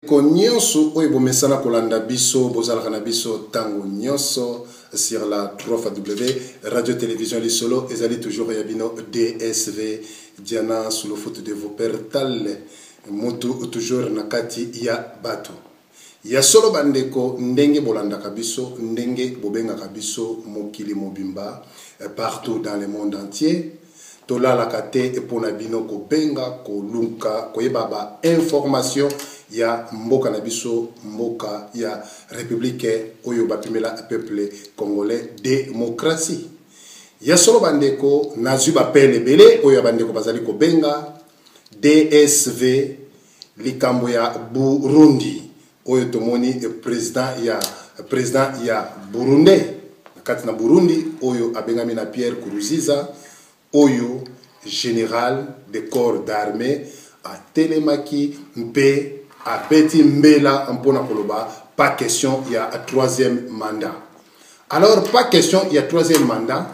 Bandeko nyonso oyo bomesana kolanda biso, bozalaka na biso tango nyonso sur la 3W Radio Télévision Lisolo, ezali toujours ya bino DSV Diana Sulufutu de Wuppertal, mutu toujours na kati ya bato. Ya solo bandeko, ndenge bolandaka biso, ndenge bobengaka biso mokili mobimba, partout dans le monde entier, Tolalaka te pona bino kobenga koluka koyeba ba information ya mboka na biso mboka ya republique oyo bapimela peuple congolais democratie. Ya solo bandeko, nazwi bapele ebele oyo ya bandeko bazali kobenga DSV likambo ya Burundi oyo tomoni president ya Burundais na kati na Burundi oyo abengami na Pierre Nkurunziza oyo general de corps d'armée atelemaki mpe abeti mbela mpona koloba pas question ya troisième mandat. Alors pas question ya troisième mandat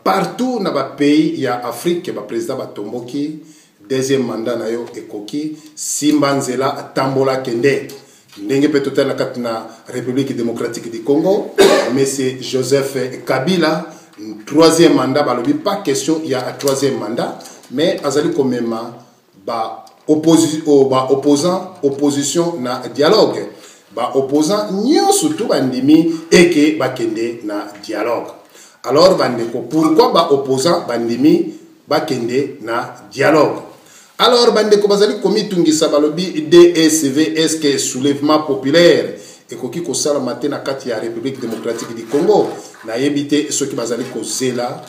partout na ba pays ya Afrique ba président batomboki. Deuxième mandat na yo ekoki, simba nzela, tambola kende. Ndenge pe totala kati na République démocratique du Congo, monsieur Joseph Kabila, troisième mandat balobi pas question ya troisième mandat, mais azali komema ba oh, ba opposant, opposition na dialogue. Ba opposant nyonso tout bandimi eke bakende na dialogue. Alors bandeko, pourquoi ba opposant bandimi bakende na dialogue? Alors bandeko bazali komitungisa, balobi DSV, est-ce que soulèvement populaire ekoki kosalama te na kati ya République démocratique du Congo? Nayebi te soki bazali kozela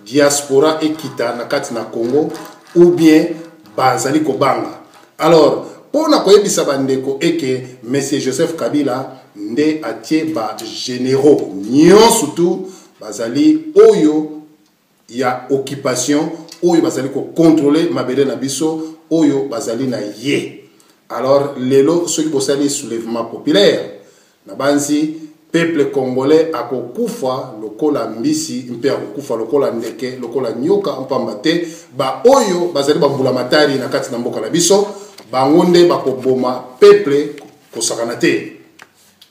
diaspora ekita na kati na Congo ou bien bazali kobanga. Alors mpona koyebisa bandeko eke monsieur Joseph Kabila nde atie ba généraux nyonso tu bazali oyo ya occupation oyo bazali kocontrôler mabele na biso oyo bazali na ye. Alors lelo soki bosali soulèvement populaire na banzi peuple congolais akokufa lokola mbisi mpe akokufa lokola ndeke lokola nyoka, mpamba te ba oyo bazali ba mbula matari na kati na mboka na biso bango nde bakoboma peuple kosakana te.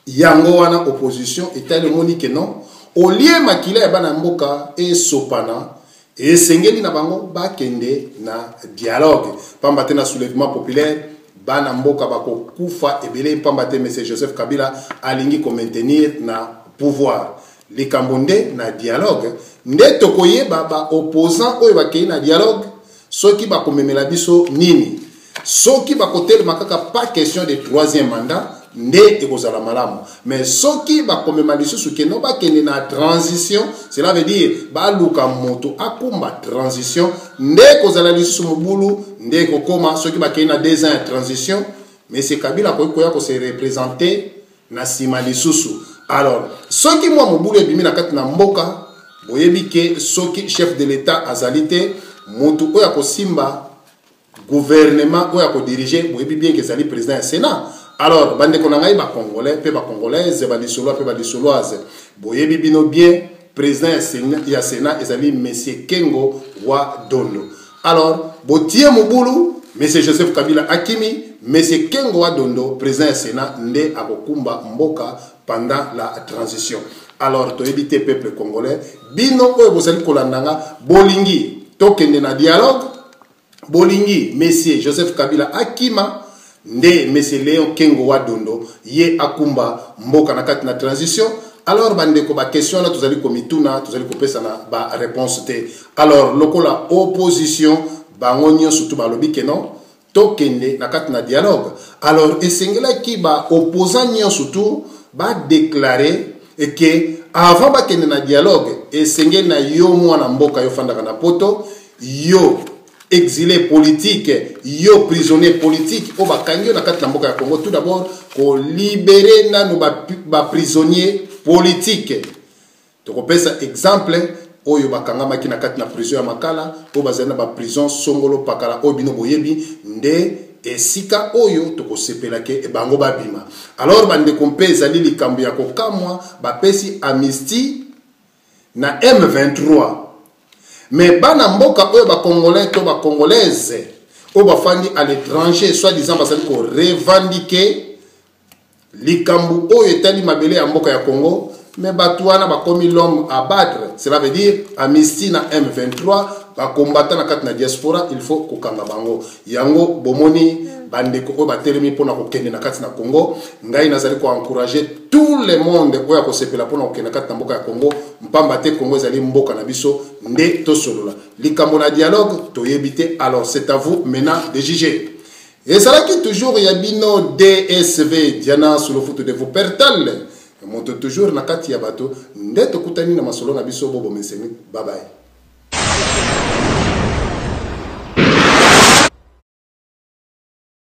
Yango wana opposition etali omoni ke non, olie makila ya bana mboka esopana, esengeli na bango bakende na dialogue, pamba te na soulèvement populaire bana mboka bakokufa ebele, pamba te monsieur Joseph Kabila alingi ko maintenir na pouvoir. Likambo nde na dialogue nde tokoyeba ba opposant oyo bakei na dialogue soki bakomemela biso nini. Soki bakotelema kaka pas question de troisième mandat nde ekozala malamu, mais soki bakomema lisusu keno bakende na transition, cela veut dire baluka moto akumba transition nde ekozala lisusu mobulu, nde ekokoma soki bakei na 2 ans ya transition, monsieur Kabila akoki koya ko se représenter na nsima lisusu. Alors soki mwa mobulu ebimi na kati na mboka, boyebi ke soki chef de l'État azali te, motu oyo akosimba gouvernement oyo akodirige, boyebi bien ke ezali président ya Sénat. Alors bandeko na ngai ba congolais pe ba congolaise, ba lisolois pe ba lisoloise, boyebi bino bien président ya Sénat ezali monsieur Kengo wa Dondo. Alors botie mobulu, monsieur Joseph Kabila akimi, monsieur Kengo wa Dondo président ya Sénat nde akokumba mboka pendant la transition. Alors toyebi te peuple congolais, bino oyo bozali kolanda nga, bolingi tokende na dialogue, bolingi monsieur Joseph Kabila akima nde monsieur Léon Kengo wa Dondo ye akumba mboka na kati na transition. Alors bandeko, ba question wana tozali komituna, tozali kopesa na ba réponse te. Alors lokola opposition bango nyonso tu balobi ke non, tokende na kati na dialogue, alors esengelaki ba opposant nyonso tu ba déclarer ke avant bakende na dialogue, esengeli na yo mwana mboka yo fandaka na poto, yo exilé politique, yo prisonnier politique oyo bakangi yo na kati na mboka ya Congo, tout d'abord kolibere nanu ba prisonnier politique. Tokopesa exemple oyo bakangamaki na kati na prison ya Makala, oyo bazali na ba prison songolo pakala oyo bino boyebi nde esika oyo tokosepelake bango babima. Alors bandeko, mpe ezali likambo ya kokamwa, bapesi amnistie na M23, mais bana mboka oyo ba congolais to ba congolaise oyo bafandi à l'étranger, soi-disant bazali ko revendiquer Likambo oyo etali mabele ya mboka ya Congo, mais bato wana bakomi l'homme à battre. Cela veut dire amnistie na M23, bakombata na kati na diaspora, il faut kokanga bango. Yango bomoni bandeko oyo batelemi mpona kokende na kati na Congo. Ngai nazali koencourager tout le monde oyo akosepela mpona kokende na kati na mboka ya Congo, mpamba te Congo ezali mboka na biso. Nde tosolola likambo na dialogue, toyebi te. Alors c'est à vous maintenant de juger. Ezalaki toujours ya bino DSV Diana Sulufutu de vous pertal moto toujours na kati ya bato. Nde tokutani na masolo na biso. Bobomeseni, bye bye.